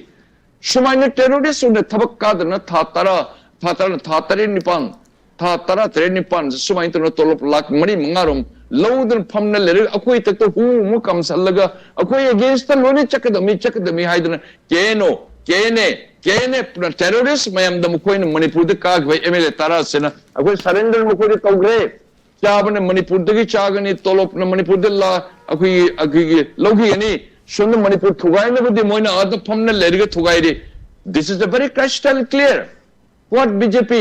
ꯁꯨꯃꯥꯏꯅ terrorist ꯑꯣꯏꯅ ꯊꯕꯛ ꯀꯥꯗꯅ ꯊꯥ ꯇꯔꯥ, ꯊꯥ ꯇꯔꯥ, ꯊꯥ ꯇꯔꯦꯠ ꯅꯤꯄꯥꯟ, ꯊꯥ ꯇꯔꯥ ꯇꯔꯦꯠ ꯅꯤꯄꯥꯟꯁꯦ ꯁꯨꯃꯥꯏꯅ ꯇꯧꯅ ꯇꯣꯂꯣꯞ ꯂꯥꯛ ꯃꯔꯤ ꯃꯉꯥꯔꯣꯝ ꯂꯧꯗꯅ ꯐꯝꯅ ꯂꯩꯔꯒ ꯑꯩꯈꯣꯏ ꯏꯊꯛꯇ ꯍꯨ ꯑꯃꯨꯛ ꯀꯥꯝꯁꯜꯂꯒ ꯑꯩꯈꯣꯏ against ꯂꯣꯏꯅ ꯆꯠꯀꯗꯕꯅꯤ, ꯆꯠꯀꯗꯕꯅꯤ ꯍꯥꯏꯗꯅ K N O, K N A, K N A terrorist ꯃꯌꯥꯝꯗ ꯃꯈꯣꯏꯅ ꯃꯅꯤꯄꯨꯔꯗ ꯀꯥꯈꯤꯕ M L A ꯇꯔꯥꯁꯤꯅ ꯑꯩꯈꯣꯏ surrender ꯃꯈꯣꯏꯗ ꯇꯧꯈ꯭ꯔꯦ꯫ ꯆꯥꯕꯅ ꯃꯅꯤꯄꯨꯔꯗꯒꯤ ꯆꯥꯒꯅꯤ, ꯇꯣꯂꯣꯞꯅ ꯃꯅꯤꯄꯨꯔꯗ ꯂꯥ-, ꯑꯩꯈꯣꯏꯒꯤ, ꯑꯩꯈꯣꯏꯒꯤ ꯂꯧꯈꯤꯒꯅꯤ꯫ ꯁꯣꯝꯗ ꯃꯅꯤꯄꯨꯔ ꯊꯨꯒꯥꯏꯅꯕꯗꯤ ꯃꯣꯏꯅ ꯑꯥꯗ ꯐꯝꯅ ꯂꯩꯔꯒ ꯊꯨꯒꯥꯏꯔꯤ꯫ This is a very crystal clear. What B J P?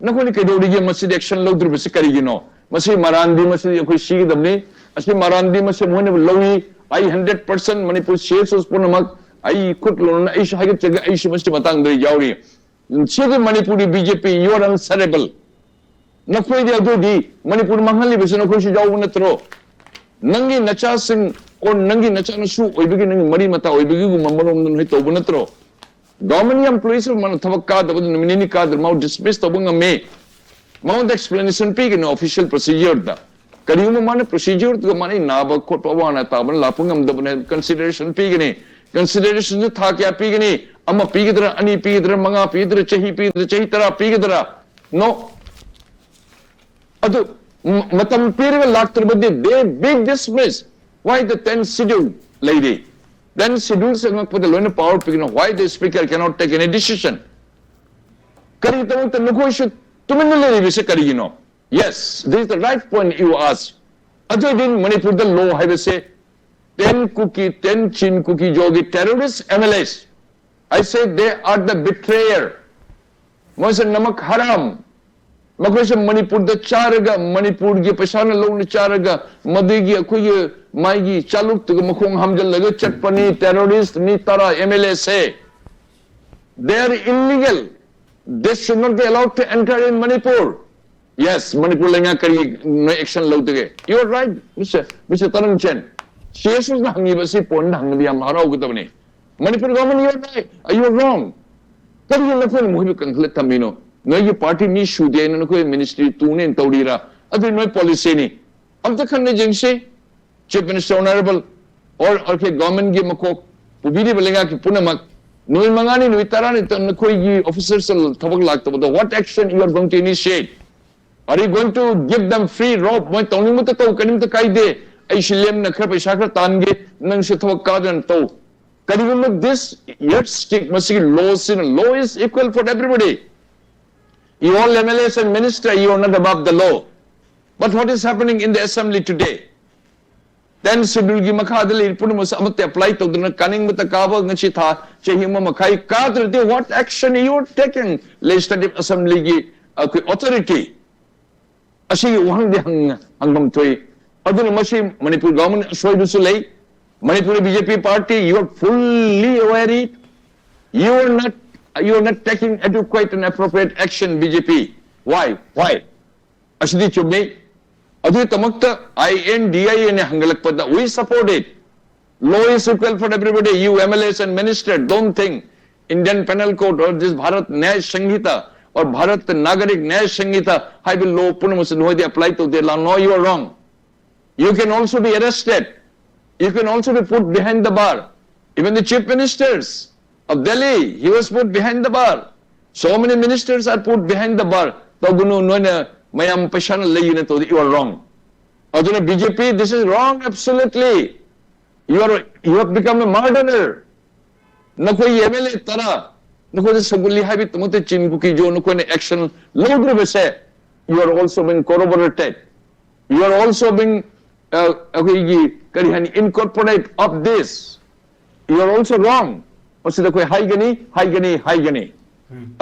ꯅꯈꯣꯏꯅ ꯀꯩꯗꯧꯔꯤꯒꯦ ꯃꯁꯤꯗꯤ action ꯂꯧꯗ꯭ꯔꯤꯕꯁꯤ ꯀꯔꯤꯒꯤꯅꯣ? ꯃꯁꯤ ꯃꯔꯥꯟꯗꯤ ꯃꯁꯤꯗꯤ ꯑꯩꯈꯣꯏ ꯁꯤꯒꯗꯕꯅꯤ꯫ ꯑꯁꯤ ꯃꯔꯥꯟꯗꯤ ꯃꯁꯤ ꯃꯣꯏꯅ ꯂꯧꯏ꯫ ꯑꯩ hundred percent Manipur C S Os ꯄꯨꯝꯅꯃꯛ ꯑꯩ ꯈꯨꯠ ꯂꯣꯟꯅ ꯑꯩꯁꯨ ꯍꯥꯏꯒꯠꯆꯒꯦ, ꯑꯩꯁꯨ ꯃꯁꯤ ꯃꯇꯥꯡꯗ ꯌꯥꯎꯔꯤ꯫ ꯁꯤꯒꯤ Manipuri B J P, you are answerable. ꯅꯈꯣꯏꯗꯤ ꯑꯗꯨꯗꯤ ꯃꯅꯤꯄꯨꯔ ꯃꯥꯡꯍꯜꯂꯤꯕꯁꯤ ꯅꯈꯣꯏꯁꯨ ꯌꯥꯎꯕ ꯅꯠꯇ꯭ꯔꯣ? ꯅꯪꯒꯤ ꯅꯆꯥꯁꯤꯡ or ꯅꯪꯒꯤ ꯅꯆꯥꯅꯁꯨ ꯑꯣꯏꯕꯒꯤ, ꯅꯪꯒꯤ ꯃꯔꯤ ꯃꯇꯥ ꯑꯣꯏꯕꯒꯤꯒꯨꯝꯕ ꯃꯔꯣꯝꯗ ꯅꯣꯏ ꯇꯧꯕ ꯅꯠꯇ꯭ꯔꯣ? Government employees ꯑꯃꯅ ꯊꯕꯛ ꯀꯥꯗꯕꯗ ꯅꯨꯃꯤꯠ ꯅꯤꯅꯤ ꯀꯥꯗ꯭ꯔ ꯃꯥꯕꯨ dismiss ꯇꯧꯕ ꯉꯝꯃꯤ꯫ ꯃꯉꯣꯟꯗ explanation ꯄꯤꯒꯅꯤ official procedureꯗ꯫ ꯀꯔꯤꯒꯨꯝꯕ ꯃꯥꯅ procedureꯗꯨꯒ ꯃꯥꯅ ꯅꯥꯕ ꯈꯣꯠꯄ ꯑꯋꯥ ꯑꯅꯥ ꯇꯥꯕꯅ ꯂꯥꯛꯄ ꯉꯝꯗꯕꯅ consideration ꯄꯤꯒꯅꯤ꯫ Considerationꯗꯨ ꯊꯥ ꯀꯌꯥ ꯄꯤꯒꯅꯤ? ꯑꯃ ꯄꯤꯒꯗ꯭ꯔꯥ, ꯑꯅꯤ ꯄꯤꯒꯗ꯭ꯔꯥ, ꯃꯉꯥ ꯄꯤꯒꯗ꯭ꯔꯥ, ꯆꯍꯤ ꯄꯤꯒꯗ꯭ꯔꯥ, ꯆꯍꯤ ꯇꯔꯥ ꯄꯤꯒꯗ꯭ꯔꯥ? No. ꯑꯗꯨ ꯃ-, ꯃꯇꯝ ꯄꯤꯔꯒ ꯂꯥꯛꯇ꯭ꯔꯕꯗꯤ they be dismissed. Why the tenth schedule ꯂꯩꯔꯤ? Tenth schedule ꯆꯪꯉꯛꯄꯗ ꯂꯣꯏꯅ power ꯄꯤꯒꯅ why the speaker cannot take any decision? ꯀꯔꯤꯒꯤꯗꯃꯛꯇ ꯅꯈꯣꯏꯁꯨ ꯇꯨꯃꯤꯟꯅ ꯂꯩꯔꯤꯕꯁꯦ ꯀꯔꯤꯒꯤꯅꯣ? Yes, this is the right point you ask. ꯑꯗꯨ ꯑꯣꯏꯗꯤ ꯃꯅꯤꯄꯨꯔꯗ law ꯍꯥꯏꯕꯁꯦ ten Kuki, ten Chin Kuki Zo ꯒꯤ terrorist M L As, I say they are the betrayer. ꯃꯣꯏꯁꯦ ꯅꯃꯛ ꯍꯔꯥꯝ꯫ ꯃꯈꯣꯏꯁꯦ ꯃꯅꯤꯄꯨꯔꯗ ꯆꯥꯔꯒ, ꯃꯅꯤꯄꯨꯔꯒꯤ ꯄꯩꯁꯥꯅ ꯂꯧꯅ ꯆꯥꯔꯒ, ꯃꯗꯨꯒꯤ ꯑꯩꯈꯣꯏꯒꯤ ꯃꯥꯒꯤ ꯆꯥꯂꯨꯛꯇꯨꯒ ꯃꯈꯣꯡ ꯍꯥꯝꯖꯜꯂꯒ ꯆꯠꯄꯅꯤ terrorist ꯃꯤ ꯇꯔꯥ M L A say. They are illegal. They should not be allowed to enter in Manipur. Yes, Manipur ꯂꯩꯉꯥꯛ ꯀꯔꯤ ꯅꯣꯏ action ꯂꯧꯗꯒꯦ? You are right, Mister, Mister ꯇꯔꯪꯆꯦꯟ꯫ C S Os ꯅ ꯍꯪꯉꯤꯕ ꯑꯁꯤ point ꯗ ꯍꯪꯉꯗꯤ ꯌꯥꯝ ꯍꯔꯥꯎꯒꯗꯕꯅꯤ꯫ Manipur government, you are right, you are wrong. ꯀꯔꯤꯒꯤ ꯅꯈꯣꯏꯅ ꯃꯈꯣꯏꯕꯨ ꯀꯟꯈꯠꯂ ꯊꯝꯃꯤꯅꯣ? ꯅꯣꯏꯒꯤ party ꯃꯤ ꯁꯨꯗꯦ ꯍꯥꯏꯅ ꯅꯈꯣꯏ ministry ꯇꯨꯅꯦꯅ ꯇꯧꯔꯤꯔꯥ? ꯑꯗꯨ ꯅꯣꯏ policy ꯅꯤ꯫ ꯑꯝꯇ ꯈꯟꯅ ꯌꯦꯡꯁꯤ꯫ Chief Minister Honorable, or, or government ꯒꯤ ꯃꯀꯣꯛ ꯄꯨꯕꯤꯔꯤꯕ ꯂꯩꯉꯥꯛꯀꯤ ꯄꯨꯝꯅꯃꯛ, ꯅꯨꯃꯤꯠ ꯃꯉꯥꯅꯤ, ꯅꯨꯃꯤꯠ ꯇꯔꯥꯅꯤ ꯇ-, ꯅꯈꯣꯏꯒꯤ officers ꯊꯕꯛ ꯂꯥꯛꯇꯕꯗꯣ, what action you are going to initiate? Are you going to give them free rope? ꯃꯣꯏ ꯇꯧꯅꯤꯡꯕꯇ ꯇꯧ, ꯀꯔꯤꯝꯇ ꯀꯥꯏꯗꯦ, ꯑꯩ ꯁꯤ ꯂꯦꯝꯅ ꯈꯔ ꯄꯩꯁꯥ ꯈꯔ ꯇꯥꯟꯒꯦ, ꯅꯪꯁꯨ ꯊꯕꯛ ꯀꯥꯗꯅ ꯇꯧ꯫ ꯀꯔꯤꯒꯨꯝꯕ this yardstick, ꯃꯁꯤꯒꯤ law ꯁꯤꯅ, law is equal for everybody. You all M L As and minister, you are not above the law. But what is happening in the assembly today? Ten schedule ꯒꯤ ꯃꯈꯥꯗ ꯂꯩꯔꯤꯕ ꯄꯨꯝꯅꯃꯛꯁꯦ ꯑꯃꯠꯇ apply ꯇꯧꯗꯅ ꯀꯥꯅꯤꯡꯕꯇ ꯀꯥꯕ, ꯉꯁꯤ ꯊꯥ ꯆꯍꯤ ꯑꯃ ꯃꯈꯥꯏ ꯀꯥꯗ꯭ꯔꯗꯤ, what action you are taking, legislative assembly ꯒꯤ ꯑꯩꯈꯣꯏ authority? ꯑꯁꯤꯒꯤ ꯋꯥꯍꯪꯗꯤ ꯍꯪ-, ꯍꯪꯐꯝ ꯊꯣꯛꯏ꯫ ꯑꯗꯨꯅ ꯃꯁꯤ ꯃꯅꯤꯄꯨꯔ government ꯑꯁꯣꯏꯕꯁꯨ ꯂꯩ꯫ Manipur B J P party, you are fully aware it. You are not, you are not taking adequate and appropriate action, B J P. Why? Why? ꯑꯁꯤꯗꯤ ꯆꯨꯝꯃꯤ꯫ ꯑꯗꯨꯒꯤꯗꯃꯛꯇ I N D I A ꯅ ꯍꯪꯒꯠꯂꯛꯄꯗ, we support it. Law is equal for everybody. You M L As and minister, don't think Indian Penal Code or this Bharat Nyay Sanhita or Bharat Nagarik Nyay Sanhita ꯍꯥꯏꯕ law ꯄꯨꯝꯅꯃꯛꯁꯤ ꯅꯣꯏꯗꯤ apply ꯇꯧꯗꯦ꯫ No, you are wrong. You can also be arrested. You can also be put behind the bar. Even the chief ministers of Delhi, he was put behind the bar. So many ministers are put behind the bar. ꯇꯧꯒꯅꯨ, ꯅꯣꯏꯅ ꯃꯌꯥꯝ ꯄꯩꯁꯥꯅ ꯂꯩꯒꯅꯤ ꯇꯧꯗꯤ, you are wrong. ꯑꯗꯨꯅ B J P, this is wrong, absolutely. You are, you have become a murderer. ꯅꯈꯣꯏ M L A ꯇꯔꯥ, ꯅꯈꯣꯏꯗ ꯁꯧꯒꯠꯂꯤ ꯍꯥꯏꯕꯒꯤꯗꯃꯛꯇ ꯆꯤꯟ ꯀꯨꯀꯤꯖꯣ ꯅꯈꯣꯏꯅ action ꯂꯧꯗ꯭ꯔꯤꯕꯁꯦ, you are also being corroborated. You are also being, uh, ꯑꯩꯈꯣꯏꯒꯤ, ꯀꯔꯤ ꯍꯥꯏꯅꯤ, incorporate of this. You are also wrong. ꯃꯁꯤꯗ ꯑꯩꯈꯣꯏ ꯍꯥꯏꯒꯅꯤ, ꯍꯥꯏꯒꯅꯤ, ꯍꯥꯏꯒꯅꯤ꯫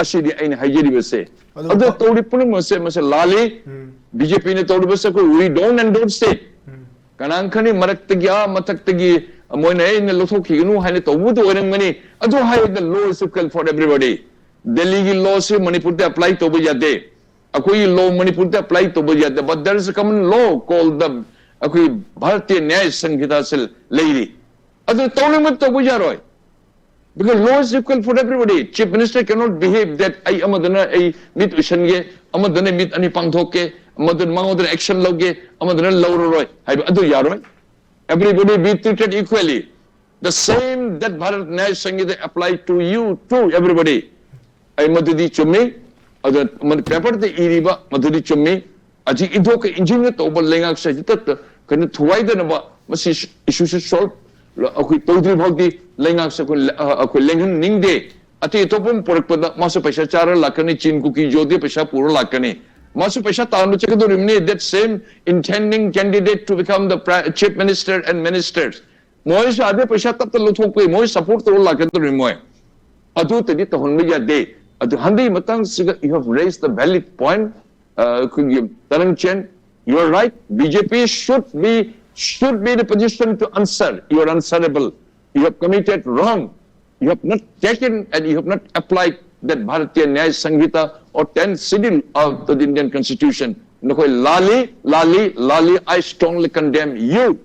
ꯑꯁꯤꯗꯤ ꯑꯩꯅ ꯍꯥꯏꯖꯔꯤꯕꯁꯦ꯫ ꯑꯗꯨ ꯑꯗꯨ ꯄ- ꯇꯧꯔꯤ ꯄꯨꯝꯅꯃꯛꯁꯦ, ꯃꯁꯤ ꯂꯥꯜꯂꯤ꯫ ꯎꯝ꯫ B J P ꯅ ꯇꯧꯔꯤꯕꯁꯦ ꯑꯩꯈꯣꯏ, we don't endorse it. ꯎꯝ꯫ ꯀꯅꯥꯅ ꯈꯪꯅꯤ, ꯃꯔꯛꯇꯒꯤ, ꯑꯥ ꯃꯊꯛꯇꯒꯤ ꯃꯣꯏꯅ ꯑꯩꯅ ꯂꯧꯊꯣꯛꯈꯤꯒꯅꯨ ꯍꯥꯏꯅ ꯇꯧꯕꯗꯨ ꯑꯣꯏꯔꯝꯒꯅꯤ꯫ ꯑꯗꯨ ꯍꯥꯏꯔꯗꯤ, law is equal for everybody. ꯗꯦꯜꯂꯤꯒꯤ law ꯁꯤ ꯃꯅꯤꯄꯨꯔꯗ apply ꯇꯧꯕ ꯌꯥꯗꯦ꯫ ꯑꯩꯈꯣꯏꯒꯤ law ꯃꯅꯤꯄꯨꯔꯗ apply ꯇꯧꯕ ꯌꯥꯗꯦ꯫ But there is a common law called the, ꯑꯩꯈꯣꯏ ꯚꯥꯔꯇꯤꯌ ꯅ꯭ꯌꯥꯌ ꯁꯪꯍꯤꯇꯥꯁꯤ ꯂꯩꯔꯤ꯫ ꯑꯗꯨ ꯇꯧꯅꯤꯡꯕ ꯇꯧꯕ ꯌꯥꯔꯣꯏ꯫ Because law is equal for everybody. Chief Minister cannot behave that ꯑꯩ ꯑꯃꯗꯨꯅ ꯑꯩ ꯃꯤꯠ ꯎꯏꯁꯟꯒꯦ, ꯑꯃꯗꯨꯅ ꯃꯤꯠ ꯑꯅꯤ ꯄꯥꯡꯊꯣꯛꯀꯦ, ꯑꯃꯗꯨꯅ ꯃꯉꯣꯟꯗ action ꯂꯧꯒꯦ, ꯑꯃꯗꯨꯅ ꯂꯧꯔꯔꯣꯏ ꯍꯥꯏꯕ ꯑꯗꯨ ꯌꯥꯔꯣꯏ꯫ Everybody be treated equally. The same that Bharat Nyaya Sanhita apply to you, to everybody. ꯑꯩ ꯃꯗꯨꯗꯤ ꯆꯨꯝꯃꯤ꯫ ꯑꯗꯨ ꯄꯦꯄꯔꯗ ꯏꯔꯤꯕ ꯃꯗꯨꯗꯤ ꯆꯨꯝꯃꯤ꯫ ꯑꯁꯤ ꯏꯟꯊꯣꯛꯀ ꯏꯟꯁꯤꯟꯒ ꯇꯧꯕ ꯂꯩꯉꯥꯛꯁꯦ ꯍꯧꯖꯤꯛꯇ ꯀꯩꯅꯣ ꯊꯨꯒꯥꯏꯗꯅꯕ ꯃꯁꯤ ꯏꯁꯨꯁꯤ ꯁꯣꯜꯕ ꯑꯩꯈꯣꯏ ꯇꯧꯗ꯭ꯔꯤ ꯐꯥꯎꯗꯤ ꯂꯩꯉꯥꯛꯁꯦ ꯑꯩꯈꯣꯏ ꯑꯩꯈꯣꯏ ꯂꯦꯡꯍꯟꯅꯤꯡꯗꯦ꯫ ꯑꯇꯩ ꯑꯇꯣꯞꯄ ꯑꯃ ꯄꯨꯔꯛꯄꯗ ꯃꯥꯁꯨ ꯄꯩꯁꯥ ꯆꯥꯔ ꯂꯥꯛꯀꯅꯤ, ꯆꯤꯟ ꯀꯨꯀꯤ ꯖꯣꯗꯤ ꯄꯩꯁꯥ ꯄꯨꯔ ꯂꯥꯛꯀꯅꯤ꯫ ꯃꯥꯁꯨ ꯄꯩꯁꯥ ꯇꯥꯟꯕ ꯆꯠꯀꯗꯧꯔꯤꯕꯅꯤ꯫ That same intending candidate to become the pri- chief minister and ministers. ꯃꯣꯏꯁꯨ ꯑꯗꯩ ꯄꯩꯁꯥ ꯇꯞꯇ ꯂꯧꯊꯣꯛꯄꯒꯤ ꯃꯣꯏ ꯁꯄꯣꯔꯠ ꯇꯧꯔ ꯂꯥꯛꯀꯗꯧꯔꯤꯕꯅꯤ ꯃꯣꯏ꯫ ꯑꯗꯨꯇꯗꯤ ꯇꯧꯍꯟꯕ ꯌꯥꯗꯦ꯫ ꯑꯗꯨ ꯍꯟꯗꯛꯀꯤ ꯃꯇꯥꯡꯁꯤꯒ you have raised the valid point. ꯑꯩꯈꯣꯏꯒꯤ ꯇꯔꯪ ꯆꯦꯟ, you are right. B J P should be, should be in a position to answer. You are answerable. You have committed wrong. You have not taken and you have not applied that Bharatiya Nyaya Sanhita or tenth Schedule of the Indian Constitution. ꯅꯈꯣꯏ ꯂꯥꯜꯂꯤ, ꯂꯥꯜꯂꯤ, ꯂꯥꯜꯂꯤ꯫ I strongly condemn you.